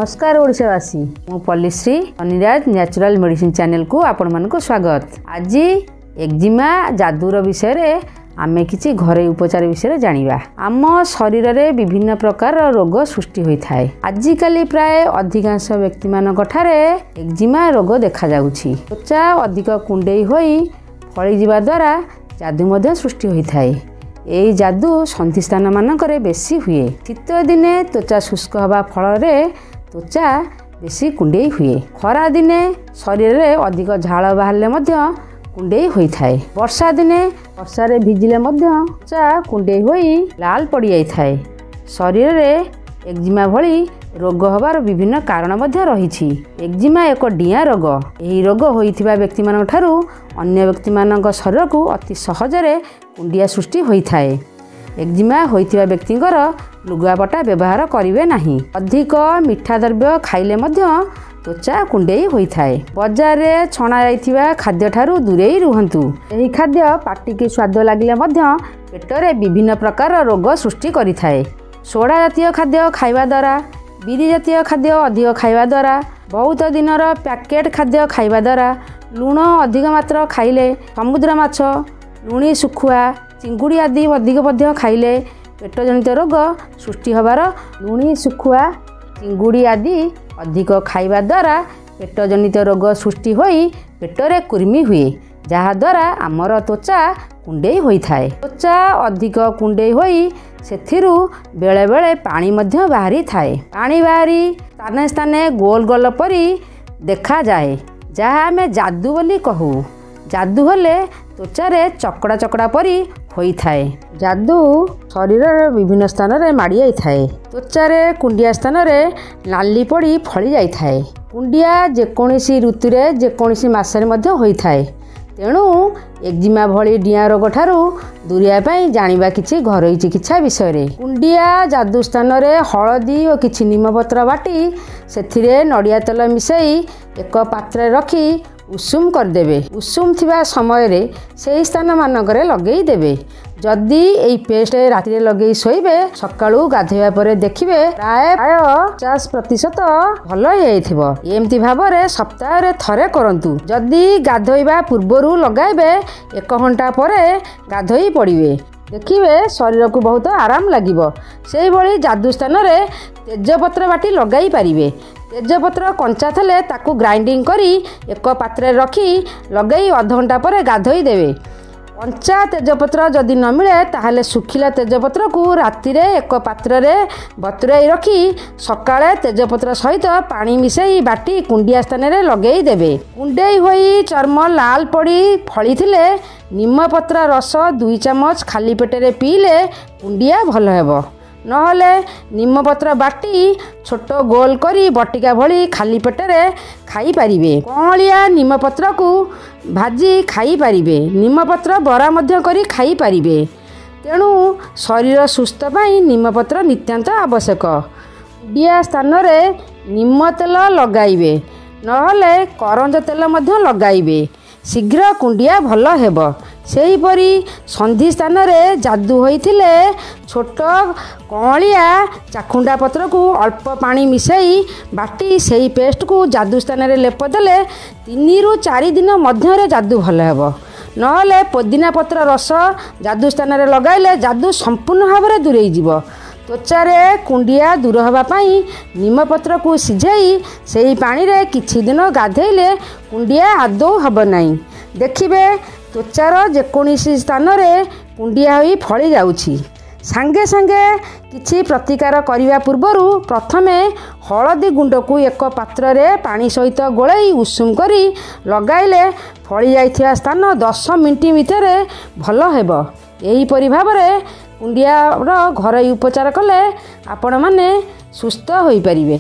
ନମସ୍କାର ଓଡ଼ିଶାବାସୀ, ମୁଁ ପଲ୍ଲୀଶ୍ରୀ ଅନିରାଜ ନ୍ୟାଚୁରାଲ ମେଡ଼ିସିନ ଚ୍ୟାନେଲକୁ ଆପଣମାନଙ୍କୁ ସ୍ୱାଗତ। ଆଜି ଏକ୍ଜିମା ଯାଦୁର ବିଷୟରେ ଆମେ କିଛି ଘରୋଇ ଉପଚାର ବିଷୟରେ ଜାଣିବା। ଆମ ଶରୀରରେ ବିଭିନ୍ନ ପ୍ରକାରର ରୋଗ ସୃଷ୍ଟି ହୋଇଥାଏ। ଆଜିକାଲି ପ୍ରାୟ ଅଧିକାଂଶ ବ୍ୟକ୍ତିମାନଙ୍କ ଠାରେ ଏକ୍ଜିମା ରୋଗ ଦେଖାଯାଉଛି। ତ୍ୱଚା ଅଧିକ କୁଣ୍ଡେଇ ହୋଇ ଫଳିଯିବା ଦ୍ୱାରା ଯାଦୁ ମଧ୍ୟ ସୃଷ୍ଟି ହୋଇଥାଏ। ଏହି ଯାଦୁ ସନ୍ଧି ସ୍ଥାନମାନଙ୍କରେ ବେଶୀ ହୁଏ। ଶୀତ ଦିନେ ତ୍ୱଚା ଶୁଷ୍କ ହେବା ଫଳରେ ତ୍ୱଚା ବେଶୀ କୁଣ୍ଡେଇ ହୁଏ। ଖରାଦିନେ ଶରୀରରେ ଅଧିକ ଝାଳ ବାହାରିଲେ ମଧ୍ୟ କୁଣ୍ଡେଇ ହୋଇଥାଏ। ବର୍ଷା ଦିନେ ବର୍ଷାରେ ଭିଜିଲେ ମଧ୍ୟ ତ୍ୱଚା କୁଣ୍ଡେଇ ହୋଇ ଲାଲ ପଡ଼ିଯାଇଥାଏ। ଶରୀରରେ ଏକ୍ଜିମା ଭଳି ରୋଗ ହେବାର ବିଭିନ୍ନ କାରଣ ମଧ୍ୟ ରହିଛି। ଏକ୍ଜିମା ଏକ ଡିଆଁ ରୋଗ। ଏହି ରୋଗ ହୋଇଥିବା ବ୍ୟକ୍ତିମାନଙ୍କ ଠାରୁ ଅନ୍ୟ ବ୍ୟକ୍ତିମାନଙ୍କ ଶରୀରକୁ ଅତି ସହଜରେ କୁଣ୍ଡିଆ ସୃଷ୍ଟି ହୋଇଥାଏ। ଏକ୍ଜିମା ହୋଇଥିବା ବ୍ୟକ୍ତିଙ୍କର ଲୁଗାପଟା ବ୍ୟବହାର କରିବେ ନାହିଁ। ଅଧିକ ମିଠା ଦ୍ରବ୍ୟ ଖାଇଲେ ମଧ୍ୟ ତ୍ୱଚା କୁଣ୍ଡେଇ ହୋଇଥାଏ। ବଜାରରେ ଛଣା ଯାଇଥିବା ଖାଦ୍ୟଠାରୁ ଦୂରେଇ ରୁହନ୍ତୁ। ଏହି ଖାଦ୍ୟ ପାଟିକି ସ୍ୱାଦ ଲାଗିଲେ ମଧ୍ୟ ପେଟରେ ବିଭିନ୍ନ ପ୍ରକାର ରୋଗ ସୃଷ୍ଟି କରିଥାଏ। ସୋଡ଼ା ଜାତୀୟ ଖାଦ୍ୟ ଖାଇବା ଦ୍ୱାରା, ବିରି ଜାତୀୟ ଖାଦ୍ୟ ଅଧିକ ଖାଇବା ଦ୍ୱାରା, ବହୁତ ଦିନର ପ୍ୟାକେଟ୍ ଖାଦ୍ୟ ଖାଇବା ଦ୍ୱାରା, ଲୁଣ ଅଧିକ ମାତ୍ର ଖାଇଲେ, ସମୁଦ୍ର ମାଛ, ଲୁଣି ଶୁଖୁଆ, ଚିଙ୍ଗୁଡ଼ି ଆଦି ଅଧିକ ମଧ୍ୟ ଖାଇଲେ ପେଟଜନିତ ରୋଗ ସୃଷ୍ଟି ହେବାର। ଲୁଣି ଶୁଖୁଆ, ଚିଙ୍ଗୁଡ଼ି ଆଦି ଅଧିକ ଖାଇବା ଦ୍ୱାରା ପେଟଜନିତ ରୋଗ ସୃଷ୍ଟି ହୋଇ ପେଟରେ କୃମି ହୁଏ, ଯାହାଦ୍ୱାରା ଆମର ତ୍ୱଚା କୁଣ୍ଡେଇ ହୋଇଥାଏ। ତ୍ୱଚା ଅଧିକ କୁଣ୍ଡେଇ ହୋଇ ସେଥିରୁ ବେଳେବେଳେ ପାଣି ମଧ୍ୟ ବାହାରିଥାଏ। ପାଣି ବାହାରି ସ୍ଥାନେ ସ୍ଥାନେ ଗୋଲ ଗୋଲ ପରି ଦେଖାଯାଏ, ଯାହା ଆମେ ଯାଦୁ ବୋଲି କହୁ। ଯାଦୁ ହେଲେ ତ୍ୱଚାରେ ଚକଡ଼ା ଚକଡ଼ା ପରି ହୋଇଥାଏ। ଯାଦୁ ଶରୀରର ବିଭିନ୍ନ ସ୍ଥାନରେ ମାଡ଼ି ଯାଇଥାଏ। ତ୍ୱଚାରେ କୁଣ୍ଡିଆ ସ୍ଥାନରେ ନାଲି ପଡ଼ି ଫଳି ଯାଇଥାଏ। କୁଣ୍ଡିଆ ଯେକୌଣସି ଋତୁରେ ଯେକୌଣସି ମାସରେ ମଧ୍ୟ ହୋଇଥାଏ। ତେଣୁ ଏକ୍ଜିମା ଭଳି ଡିଆଁ ରୋଗ ଠାରୁ ଦୂରେଇବା ପାଇଁ ଜାଣିବା କିଛି ଘରୋଇ ଚିକିତ୍ସା ବିଷୟରେ। କୁଣ୍ଡିଆ ଯାଦୁ ସ୍ଥାନରେ ହଳଦୀ ଓ କିଛି ନିମପତ୍ର ବାଟି ସେଥିରେ ନଡ଼ିଆ ତେଲ ମିଶାଇ ଏକ ପାତ୍ରରେ ରଖି ଉଷୁମ କରିଦେବେ। ଉଷୁମ ଥିବା ସମୟରେ ସେହି ସ୍ଥାନମାନଙ୍କରେ ଲଗେଇ ଦେବେ। ଯଦି ଏଇ ପେଷ୍ଟ ରାତିରେ ଲଗେଇ ଶୋଇବେ, ସକାଳୁ ଗାଧୋଇବା ପରେ ଦେଖିବେ ପ୍ରାୟ 50% ଭଲ ହେଇଯାଇଥିବ। ଏମିତି ଭାବରେ ସପ୍ତାହରେ ଥରେ କରନ୍ତୁ। ଯଦି ଗାଧୋଇବା ପୂର୍ବରୁ ଲଗାଇବେ, 1 ଘଣ୍ଟା ପରେ ଗାଧୋଇ ପଡ଼ିବେ, ଦେଖିବେ ଶରୀରକୁ ବହୁତ ଆରାମ ଲାଗିବ। ସେଇଭଳି ଯାଦୁ ସ୍ଥାନରେ ତେଜପତ୍ର ବାଟି ଲଗାଇ ପାରିବେ। ତେଜପତ୍ର କଞ୍ଚା ଥିଲେ ତାକୁ ଗ୍ରାଇଣ୍ଡିଙ୍ଗ କରି ଏକ ପାତ୍ରରେ ରଖି ଲଗାଇ ଅଧଘଣ୍ଟା ପରେ ଗାଧୋଇ ଦେବେ। କଞ୍ଚା ତେଜପତ୍ର ଯଦି ନ ମିଳେ, ତାହେଲେ ଶୁଖିଲା ତେଜପତ୍ରକୁ ରାତିରେ ଏକ ପାତ୍ରରେ ବତୁରାଇ ରଖି ସକାଳେ ତେଜପତ୍ର ସହିତ ପାଣି ମିଶାଇ ବାଟି କୁଣ୍ଡିଆ ସ୍ଥାନରେ ଲଗାଇ ଦେବେ। କୁଣ୍ଡେଇ ହୋଇ ଚର୍ମ ଲାଲ ପଡ଼ି ଫଳିଥିଲେ ନିମପତ୍ର ରସ 2 ଚାମଚ ଖାଲି ପେଟରେ ପିଇଲେ କୁଣ୍ଡିଆ ଭଲ ହେବ। ନହେଲେ ନିମପତ୍ର ବାଟି ଛୋଟ ଗୋଲ କରି ବଟିକା ଭଳି ଖାଲି ପେଟରେ ଖାଇପାରିବେ। କଅଁଳିଆ ନିମପତ୍ରକୁ ଭାଜି ଖାଇପାରିବେ। ନିମପତ୍ର ବରା ମଧ୍ୟ କରି ଖାଇପାରିବେ। ତେଣୁ ଶରୀର ସୁସ୍ଥ ପାଇଁ ନିମପତ୍ର ନିତ୍ୟାନ୍ତ ଆବଶ୍ୟକ। କୁଣ୍ଡିଆ ସ୍ଥାନରେ ନିମ ତେଲ ଲଗାଇବେ, ନହେଲେ କରଞ୍ଜ ତେଲ ମଧ୍ୟ ଲଗାଇବେ, ଶୀଘ୍ର କୁଣ୍ଡିଆ ଭଲ ହେବ। ସେହିପରି ସନ୍ଧି ସ୍ଥାନରେ ଯାଦୁ ହୋଇଥିଲେ ଛୋଟ କଅଁଳିଆ ଚାଖୁଣ୍ଡା ପତ୍ରକୁ ଅଳ୍ପ ପାଣି ମିଶାଇ ବାଟି ସେହି ପେଷ୍ଟକୁ ଯାଦୁ ସ୍ଥାନରେ ଲେପ ଦେଲେ 3ରୁ 4 ଦିନ ମଧ୍ୟରେ ଯାଦୁ ଭଲ ହେବ। ନହେଲେ ପୋଦିନା ପତ୍ର ରସ ଯାଦୁ ସ୍ଥାନରେ ଲଗାଇଲେ ଯାଦୁ ସମ୍ପୂର୍ଣ୍ଣ ଭାବରେ ଦୂରେଇ ଯିବ। ତ୍ୱଚାରେ କୁଣ୍ଡିଆ ଦୂର ହେବା ପାଇଁ ନିମପତ୍ରକୁ ସିଝାଇ ସେହି ପାଣିରେ କିଛି ଦିନ ଗାଧୋଇଲେ କୁଣ୍ଡିଆ ଆଦୌ ହେବ ନାହିଁ। ଦେଖିବେ ତ୍ୱଚାର ଯେକୌଣସି ସ୍ଥାନରେ କୁଣ୍ଡିଆ ହୋଇ ଫଳି ଯାଉଛି। ସାଙ୍ଗେ ସାଙ୍ଗେ କିଛି ପ୍ରତିକାର କରିବା ପୂର୍ବରୁ ପ୍ରଥମେ ହଳଦୀ ଗୁଣ୍ଡକୁ ଏକ ପାତ୍ରରେ ପାଣି ସହିତ ଗୋଳାଇ ଉଷୁମ କରି ଲଗାଇଲେ ଫଳି ଯାଇଥିବା ସ୍ଥାନ 10 ମିନିଟ୍ ଭିତରେ ଭଲ ହେବ। ଏହିପରି ଭାବରେ କୁଣ୍ଡିଆର ଘରୋଇ ଉପଚାର କଲେ ଆପଣମାନେ ସୁସ୍ଥ ହୋଇପାରିବେ।